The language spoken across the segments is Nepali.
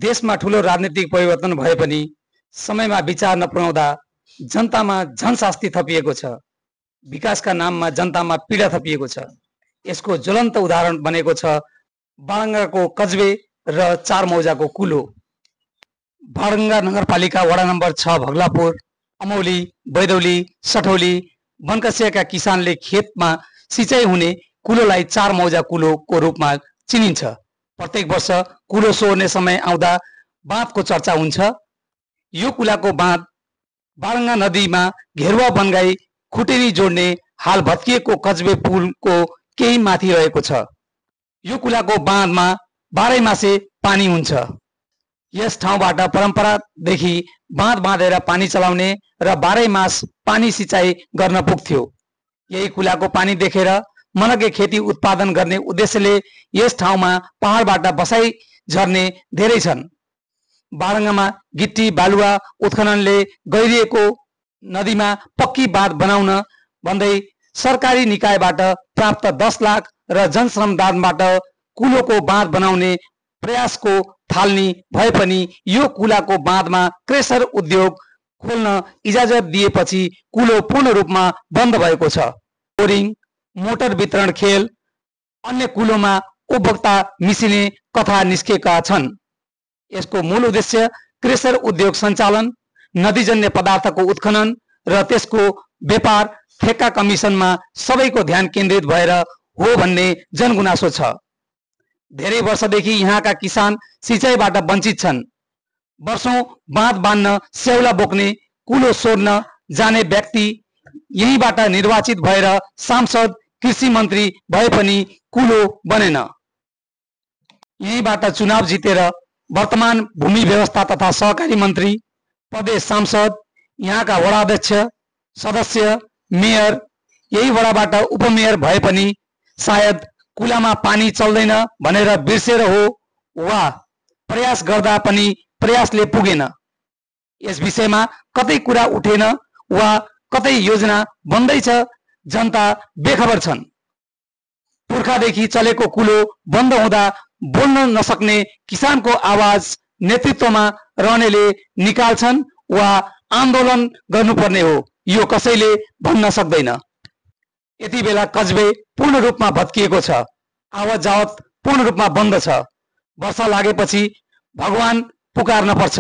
देशमा ठूलो राजनीतिक परिवर्तन भए पनि समयमा विचार नपुर्याउँदा जनतामा झनशास्ति थपिएको छ। विकासका नाममा जनतामा पीडा थपिएको छ। यसको ज्वलन्त उदाहरण बनेको छ बारंगाको कजबे र चार मौजाको कुलो। बारंगा नगरपालिका वडा नम्बर 6 भगलापुर, अमौली, बैदौली, सठौली बनकसियाका किसानले खेतमा सिंचाइ हुने कुलोलाई चार मौजा कुलोको रूपमा चिनिन्छ। प्रत्येक वर्ष कुलो सोर्ने समय आउँदा बाँधको चर्चा हुन्छ। यो कुलाको बाँध बारंगा नदीमा घेरुवा बनगाई खुटेरी जोड्ने हाल भत्किएको कजबे पुलको केही माथि रहेको छ। यो कुलाको बाँधमा बाह्रैमासे पानी हुन्छ। यस ठाउँबाट परम्परादेखि बाँध बाँधेर पानी चलाउने र बाह्रैमास पानी सिंचाइ गर्न पुग्थ्यो। यही कुलाको पानी देखेर मनग्गे खेती उत्पादन गर्ने उद्देश्यले यस ठाउँमा पहाडबाट बसाई झर्ने धेरै छन्। बारंगामा गिट्टी बालुवा उत्खननले गहिरिएको नदीमा पक्की बाँध बनाउन भन्दै सरकारी निकायबाट प्राप्त 10 लाख र जनश्रमदानबाट कुलोको बाँध बनाउने प्रयासको थालनी भए पनि यो कुलाको बाँधमा क्रेसर उद्योग खोल्न इजाजत दिएपछि कुलो पूर्ण रूपमा बन्द भएको छ। बोरिङ, मोटर वितरण खेल, अन्य कुलोमा उपभोक्ता मिसिने कथा निस्केका छन्। यसको मूल उद्देश्य क्रेसर उद्योग सञ्चालन, नदीजन्य पदार्थको उत्खनन र त्यसको व्यापार ठेक्का कमिसनमा सबैको ध्यान केन्द्रित भएर हो भन्ने जनगुनासो छ। धेरै वर्षदेखि यहाँका किसान सिंचाइबाट वञ्चित छन्। वर्षौं बाँध बाँध्न स्याउला बोक्ने, कुलो सोर्न जाने व्यक्ति यहीँबाट निर्वाचित भएर सांसद, कृषि मन्त्री भए पनि कुलो बनेन। यहीँबाट चुनाव जितेर वर्तमान भूमि व्यवस्था तथा सहकारी मन्त्री, प्रदेश सांसद, यहाँका वडा अध्यक्ष, सदस्य, मेयर, यही वडाबाट उपमेयर भए पनि सायद कुलामा पानी चल्दैन भनेर बिर्सेर हो वा प्रयास गर्दा पनि प्रयासले पुगेन। यस विषयमा कतै कुरा उठेन वा कतै योजना बन्दैछ, जनता बेखबर छन्। पुर्खादेखि चलेको कुलो बन्द हुँदा बोल्न नसक्ने किसानको आवाज नेतृत्वमा रहनेले निकाल्छन् वा आन्दोलन गर्नुपर्ने हो, यो कसैले भन्न सक्दैन। यति बेला कजबे पूर्ण रूपमा भत्किएको छ। आवत जावत पूर्ण रूपमा बन्द छ। वर्षा लागेपछि भगवान पुकार्न पर्छ।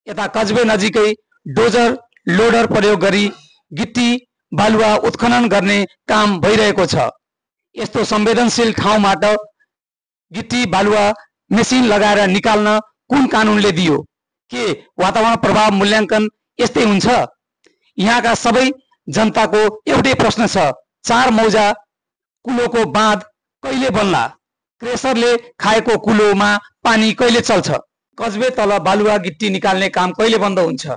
यता कजबे नजिकै डोजर लोडर प्रयोग गरी गिट्टी बालुवा उत्खनन गर्ने काम भइरहेको छ। यस्तो संवेदनशील ठाउँबाट गिट्टी बालुवा मेसिन लगाएर निकाल्न कुन कानुनले दियो? के वातावरण प्रभाव मूल्याङ्कन यस्तै हुन्छ? यहाँका सबै जनताको एउटै प्रश्न छ, चार मौजा कुलोको बाँध कहिले बन्ला? क्रेसरले खाएको कुलोमा पानी कहिले चल्छ? कजबे तल बालुवा गिट्टी निकाल्ने काम कहिले बन्द हुन्छ?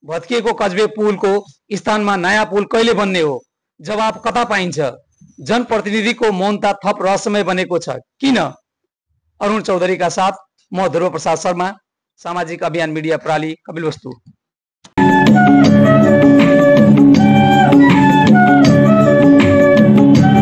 भत्किएको कजबे पुलको स्थानमा नयाँ पुल कहिले बन्ने हो? जवाब कता पाइन्छ? जनप्रतिनिधिको मौनता थप रहस्यमय बनेको छ किन? अरुण चौधरीका साथ म ध्रुव प्रसाद शर्मा, सामाजिक अभियान मिडिया प्रणाली, कपिलवस्तु।